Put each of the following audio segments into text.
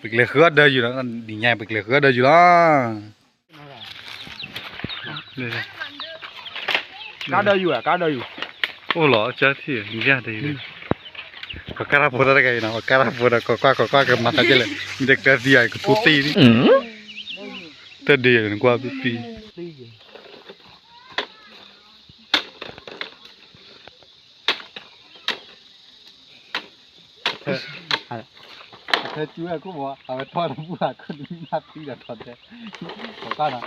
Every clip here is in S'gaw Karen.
ပကလဲၤဃုအီၣ်ဒၢယူၤလီၤ, ဒ်ညါပကလဲၤဃုအီၣ်ဒၢယူၤလီၤ. ကါဒၢယူၤဧါ, ကါဒၢယူၤ. အိၣ်လီၤ, ကၢထံၣ်, ပကါတၢ်ဖိတၢ်တဂၤအံၤနီၤ, ပကါတၢ်ဖိဒီး ကကွၢ် ကကွၢ် ကမၤသးကဲလဲၣ်, မ့ၢ်တကျဲသံအီၤ ကထူသံ, တၢ်ဒ့နကွၢ်ပံ. အထဲကၠူဝဲခိၣ်ဘီ အဝဲထီၣ်တဘူၣ်အခိၣ်တမံၤနၢ်သံဒီးထီၣ်တဲ, ပကါနီၤ.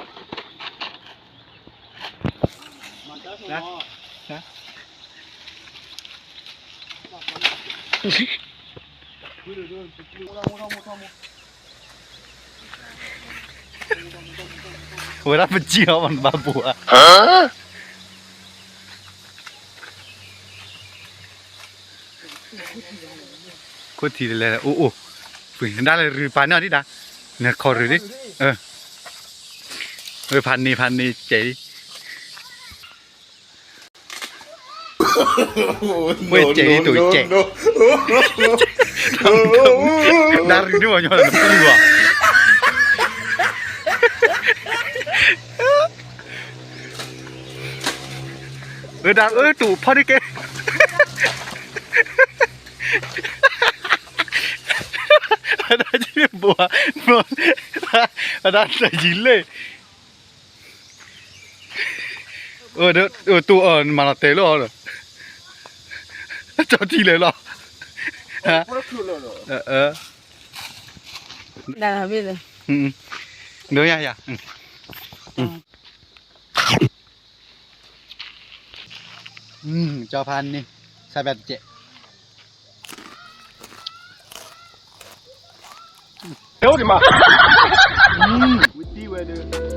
ဝဲဒၣ်ပစံၣ်လီၤ နဘၣ်ပူၤဧါ. ခိၣ်ထံးတလဲၤ အိၣ်အိၣ်, ပှ့ၤဒၣ်လဲာ်ရူၤဖးန့ၢ်အီၤဒံးဒၣ်, နခီရူၤဒံး, ဖးန့ၢ် ဖးန့ၢ်စဲးဒံး. ဝဲစဲးဒံး တိၤစဲး, ဒၣ်ရူၤဒံး ပှၤညီနပျုၢ်ဘၣ်. ဝဲဒၣ်အၢ တူာ်ဖီဒံးကဲ, ဝဲဒၣ်ကဘိ, ဝဲဒၣ်တယံၤလၢ တူၢ်အီၤ နမၤလီၤတဲာ်လၢအီၤဒီး, ကၠီထံလဲၣ်လီၤ. ဒၣ်လီၤဘ့ၣ်လၢ, ဒိယၤယၤ, ကၠီဖးန့ၣ်, ဆါဘၣ်တကဲး. ဝဲဒၣ်, လီၤ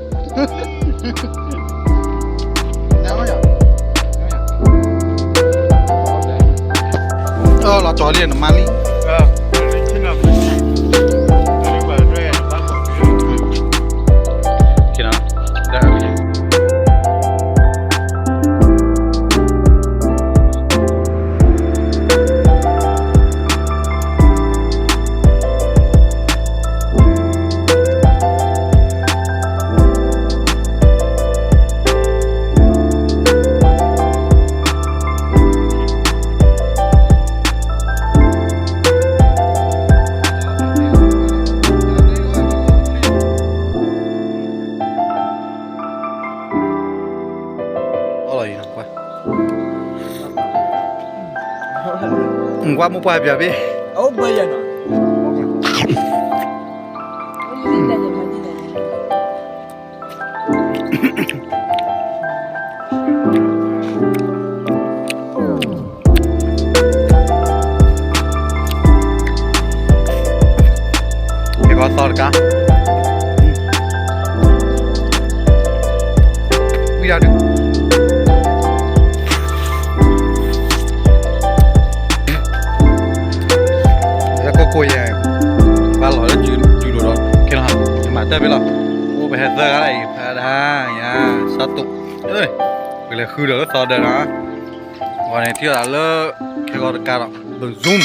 ကၠီလံ နမါလံ. အီၣ်လီၤအံၤနီၤ, ကွၢ်မိၢ်ပှၢ်ပၠးဘ့ၣ်, ကဲကီသီတကါ, ဝံၤဒၣ်ဒုး လၢကိၢ်ကိၢ်ယဲၢ်, ဘၣ်လီၤလၢစုလိၤဒီး ကဲလီၤ, ယမၤတၢ်ဖဲလီၤ, အိၣ်ပဟဲသၢဂၤလၢအံၤ ဖဲဒၣ်ယၤ ဆါတိၢ်, ပကလဲၤဃုဒီးလၢသီဒၢနီၤ, ဂီၤန့ၣ်ထံၣ်အီၤလၢ ခဲဂီၤတကါဒီး ပ Zoom